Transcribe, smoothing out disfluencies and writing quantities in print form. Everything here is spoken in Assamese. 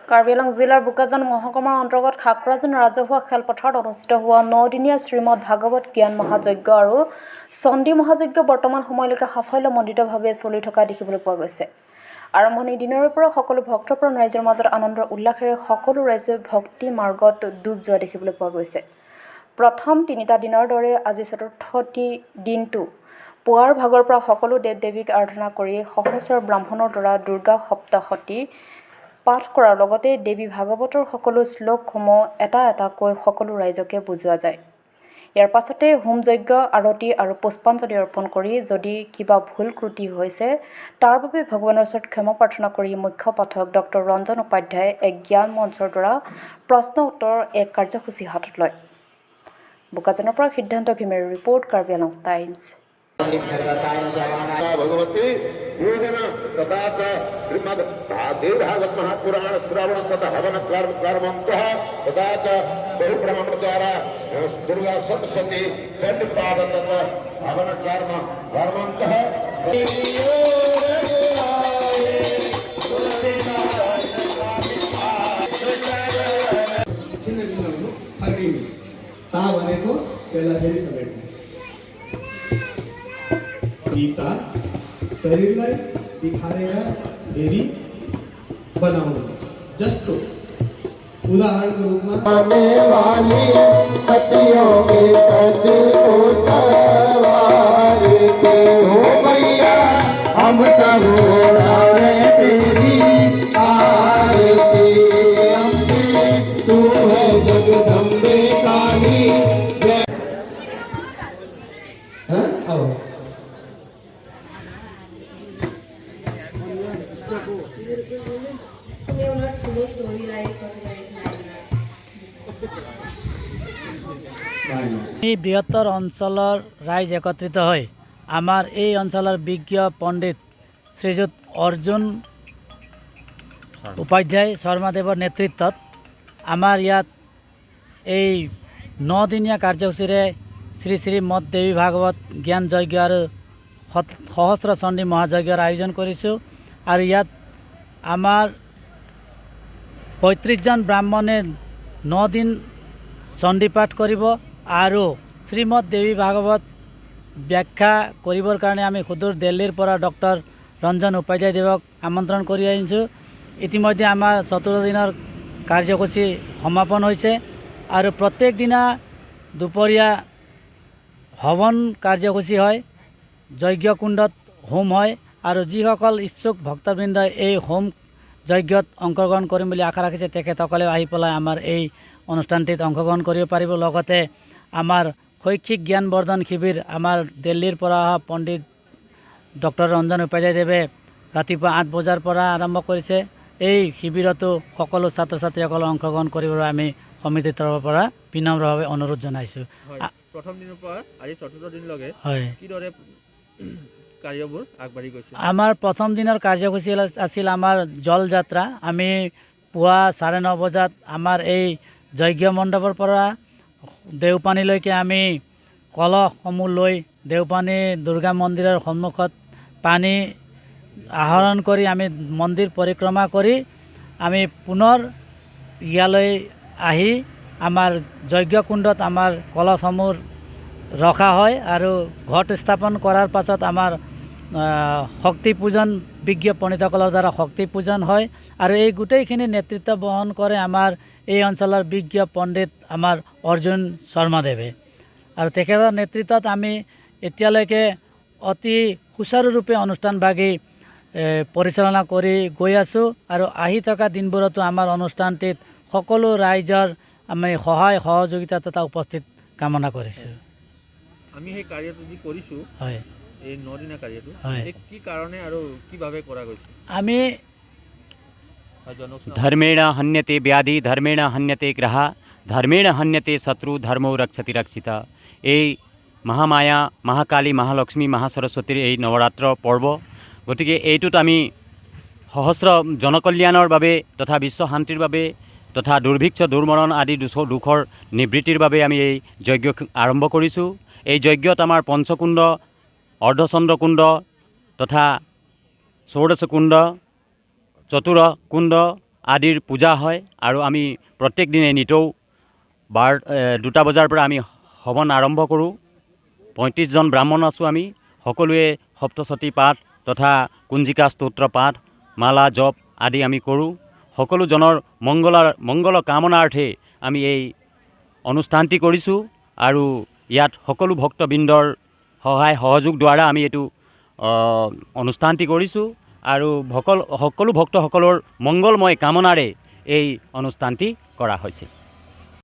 কাৰ্বি আংলং জিলাৰ বোকাজান মহকুমাৰ অন্তৰ্গত খাকৰাজান ৰাজহুৱা খেলপথাৰত অনুষ্ঠিত হোৱা 9 দিনীয়া শ্ৰীমদ ভাগৱত জ্ঞান মহাযজ্ঞ আৰু চণ্ডী মহাযজ্ঞ বৰ্তমান সময়লৈকে সাফল্যমণ্ডিতভাৱে চলি থকা দেখিবলৈ পোৱা গৈছে। আৰম্ভণিৰ দিনৰে পৰা সকলো ভক্তপ্ৰাণ ৰাইজৰ মাজত আনন্দৰ উল্লাসেৰে সকলো ৰাইজে ভক্তি মাৰ্গত ডুব যোৱা দেখিবলৈ পোৱা গৈছে। প্ৰথম তিনিটা দিনৰ দৰে আজি চতুৰ্থটি দিনটো পুৱাৰ ভাগৰ পৰা সকলো দেৱ দেৱীক আৰাধনা কৰি সহস্ৰ ব্ৰাহ্মণৰ দ্বাৰা দুৰ্গা সপ্তশতী পাঠ কৰাৰ লগতে দেৱী ভাগৱতৰ সকলো শ্লোকসমূহ এটা এটাকৈ সকলো ৰাইজকে বুজোৱা যায়। ইয়াৰ পাছতে হোম যজ্ঞ, আৰতি আৰু পুষ্পাঞ্জলি অৰ্পণ কৰি যদি কিবা ভুল ত্ৰুটি হৈছে তাৰ বাবে ভগৱানৰ ওচৰত ক্ষমা প্ৰাৰ্থনা কৰি মুখ্য পাঠক ডক্টৰ ৰঞ্জন উপাধ্যায়ে এক জ্ঞান মঞ্চৰ দ্বাৰা প্ৰশ্ন উত্তৰৰ এক কাৰ্যসূচী হাতত লয়। বোকাজানৰ পৰা সিদ্ধান্ত ঘিমিৰেৰ ৰিপৰ্ট, কাৰ্বি আংলং টাইমছ। भगवती पूजन तथा च श्रीमद् देव भागवत महापुराण श्रवण तथा हवन कर्म कर्मंतः तथा च बहुब्राह्मण द्वारा दुर्गा सप्तशती चंड पाठ तथा हवन कर्म कर्मंतः। छिन्न भिन्न हुनु छर्किनु, ता भनेको त्यसलाई फेरि समेट्नु। गीता शरीरलाई तिखारेर फेरि बनाउनु जस्तो उदाहरणको रूपमा वाली सतियों के सत को सवारते हो मैया, हम सब उड़ावे तेरी आरती। अम्बे, तू है जगदम्बे काली, जय। हँ? अब एउटा ठुलो स्टोरी लाइक कपिराइट लागेन। এই বৃহত্তৰ অঞ্চলৰ ৰাইজ একত্ৰিত হৈ আমাৰ এই অঞ্চলৰ বিজ্ঞ পণ্ডিত শ্ৰীযুত অৰ্জুন উপাধ্যায় শৰ্মাদেৱৰ নেতৃত্বত আমাৰ ইয়াত এই 9 দিনীয়া কাৰ্যসূচীৰে শ্ৰী শ্ৰী মদ দেৱী ভাগৱত জ্ঞান যজ্ঞ আৰু সহস্ৰ চণ্ডী মহাযজ্ঞৰ আয়োজন কৰিছোঁ। আৰু ইয়াত আমাৰ 35জন ব্ৰাহ্মণে 9 দিন চণ্ডী পাঠ কৰিব আৰু শ্ৰীমদ দেৱী ভাগৱত ব্যাখ্যা কৰিবৰ কাৰণে আমি সুদূৰ দিল্লীৰ পৰা ডক্টৰ ৰঞ্জন উপাধ্যায়দেৱক আমন্ত্ৰণ কৰি আনিছোঁ। ইতিমধ্যে আমাৰ চতুৰ্থ দিনৰ কাৰ্যসূচী সমাপন হৈছে আৰু প্ৰত্যেক দিনা দুপৰীয়া হৱন কাৰ্যসূচী হয়, যজ্ঞকুণ্ডত হোম হয় আৰু যিসকল ইচ্ছুক ভক্তবৃন্দই এই হোম যজ্ঞত অংশগ্ৰহণ কৰিম বুলি আশা ৰাখিছে, তেখেতসকলেও আহি পেলাই আমাৰ এই অনুষ্ঠানটিত অংশগ্ৰহণ কৰিব পাৰিব। লগতে আমাৰ শৈক্ষিক জ্ঞান বৰ্ধন শিবিৰ আমাৰ দিল্লীৰ পৰা অহা পণ্ডিত ডক্টৰ ৰঞ্জন উপাধ্যায়দেৱে ৰাতিপুৱা 8 বজাৰ পৰা আৰম্ভ কৰিছে। এই শিবিৰতো সকলো ছাত্ৰ ছাত্ৰীসকলে অংশগ্ৰহণ কৰিবলৈ আমি সমিতিৰ তৰফৰ পৰা বিনম্ৰভাৱে অনুৰোধ জনাইছোঁ। হয়, প্ৰথম দিনৰ পৰা আজি চতুৰ্থ দিনলৈকে কিদৰে কাৰ্যবোৰ আগবাঢ়ি গৈছে? আমাৰ প্ৰথম দিনৰ কাৰ্যসূচী আছিল আমাৰ জল যাত্ৰা। আমি পুৱা 9:30 বজাত আমাৰ এই যজ্ঞ মণ্ডপৰ পৰা দেওপানীলৈকে আমি কলহসমূহ লৈ দেওপানী দুৰ্গা মন্দিৰৰ সন্মুখত পানী আহৰণ কৰি আমি মন্দিৰ পৰিক্ৰমা কৰি আমি পুনৰ ইয়ালৈ আহি আমাৰ যজ্ঞকুণ্ডত আমাৰ কলহসমূহ ৰখা হয় আৰু ঘট স্থাপন কৰাৰ পাছত আমাৰ শক্তি পূজন বিজ্ঞ পণ্ডিতসকলৰ দ্বাৰা শক্তি পূজন হয়। আৰু এই গোটেইখিনি নেতৃত্ব বহন কৰে আমাৰ এই অঞ্চলৰ বিজ্ঞ পণ্ডিত আমাৰ অৰ্জুন শৰ্মাদেৱে। আৰু তেখেতৰ নেতৃত্বত আমি এতিয়ালৈকে অতি সুচাৰুৰূপে অনুষ্ঠানভাগি পৰিচালনা কৰি গৈ আছোঁ। আৰু আহি থকা দিনবোৰতো আমাৰ অনুষ্ঠানটিত সকলো ৰাইজৰ আমি সহায় সহযোগিতা তথা উপস্থিত কামনা কৰিছোঁ। আমি সেই কাৰ্যটো যি কৰিছোঁ, এই 9 দিনীয়া কাৰ্যটো, এই কি কাৰণে আৰু কিভাৱে কৰা গৈছে? আমি হয়, জনাওকচোন। धर्मेण हन्यते व्याधि, धर्मेण हन्यते ग्रह, धर्मेण हन्यते शत्रु, धर्मो रक्षति रक्षिता। এই মহামায়া, মহাকালী, মহালক্ষ্মী, মহাসৰস্বতীৰ এই নৱৰাত্ৰ পৰ্ব। গতিকে এইটোত আমি সহস্ৰ জনকল্যাণৰ বাবে তথা বিশ্ব শান্তিৰ বাবে তথা দুৰ্ভিক্ষ, দুৰ্মৰণ আদি দুখৰ নিবৃত্তিৰ বাবে আমি এই যজ্ঞ আৰম্ভ কৰিছোঁ। এই যজ্ঞত আমাৰ পঞ্চকুণ্ড, অৰ্ধচন্দ্ৰকুণ্ড তথা ষোড়শকুণ্ড, চতুৰকুণ্ড আদিৰ পূজা হয়। আৰু আমি প্ৰত্যেক দিনে নিতৌ 2টা বজাৰ পৰা আমি হৱন আৰম্ভ কৰোঁ। 35জন ব্ৰাহ্মণ আছোঁ আমি, সকলোৱে সপ্তশতী পাঠ তথা কুঞ্জিকা স্তোত্ৰ পাঠ, মালা জপ আদি আমি কৰোঁ। সকলোজনৰ মংগল কামনাৰ্থে আমি এই অনুষ্ঠানটি কৰিছোঁ। আৰু ইয়াত সকলো ভক্তবৃন্দৰ সহায় সহযোগ দ্বাৰা আমি এইটো অনুষ্ঠানটি কৰিছোঁ। আৰু সকলো ভক্তসকলৰ মংগলময় কামনাৰে এই অনুষ্ঠানটি কৰা হৈছে।